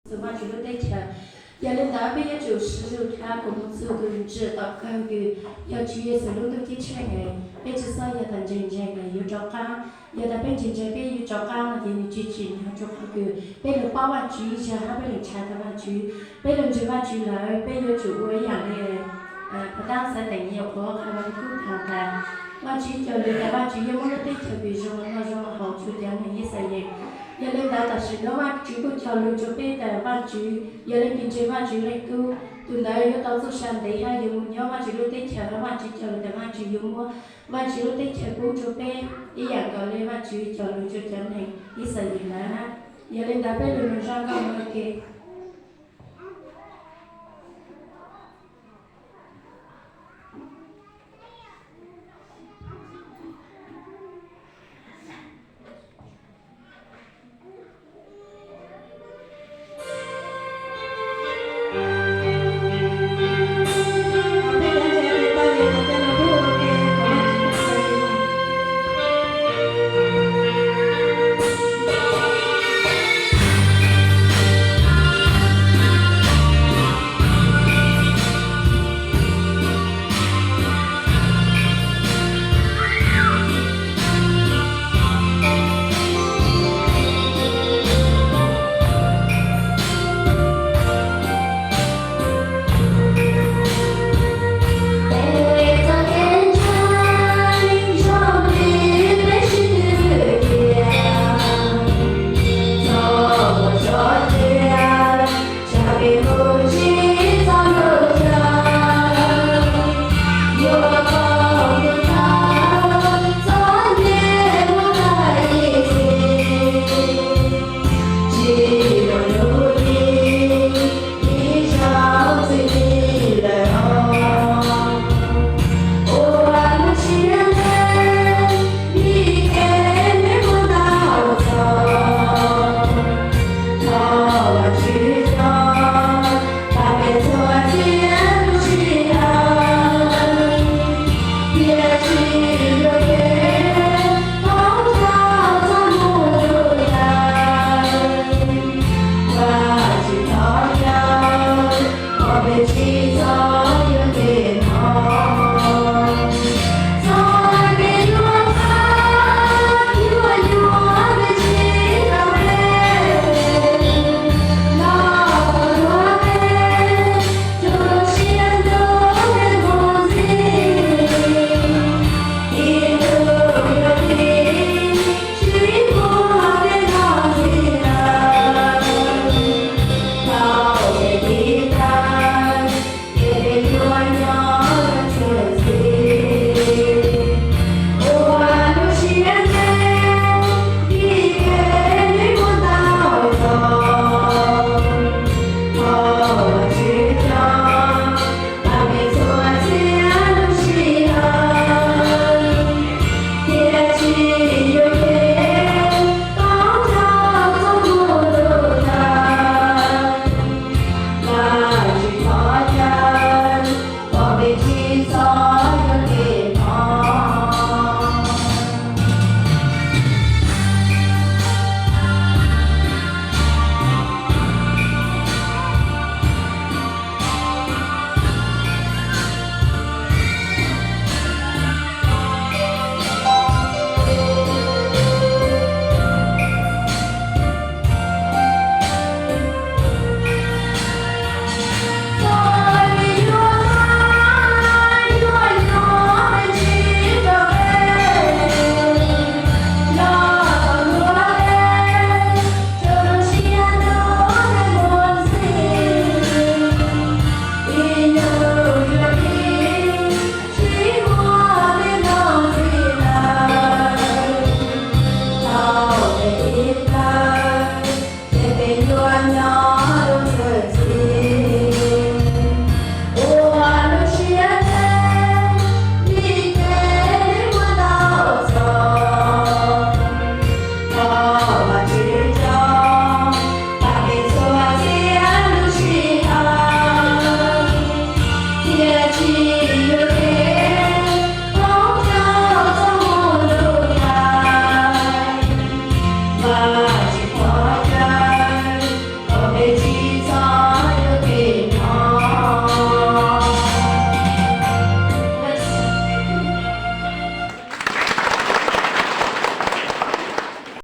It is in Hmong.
txug Vaajtswv lub teb chaws. Yog le ntawd peb yuav tsum siv zug rua kuas moog txug kws ntsim tau kawg kws yog Tswv Yexus lub ntuj ceeb tsheej es peb tsi xob yog tas ntseeg ntseeg es yuav rov qaab. Yog tas peb ntseeg ntseeg peb yuav rov qaab no ces nwg tsi tsim nyog rua qhov kws peb lug paub Vaajtswv ib zag hab peb lug nrhav tau Vaajtswv. Peb lug ntseeg Vaajtswv lawm peb yuav tsum ua ib yaam le phas taab xav teem nyam qhuav qha Vaajtswv kub has tas Vaajtswv cog lug tas Vaajtswv yuav muab lub teb chaws kws zoo no zoo haus rua cov neeg Yixalayees. Yog le ntawd tam sim nuav Vaajtswv kuj cog lug rua peb tas Vaajtswv yog leej twg ntseeg Vaajtswv Leej Tub, tug ntawd yuav tau txuj sa ntev hab yuav moog nyob Vaajtswv lub teb chaws hab Vaajtswv cog lug tas Vaajtswv yuav muab Vaajtswv lub teb chaws pub rua peb ib yaam nkaus le Vaajtswv cog lug rua cov neeg Yixalayees ntawd hab. Yog le ntawd peb lug nug zaj nkauj no ua ke.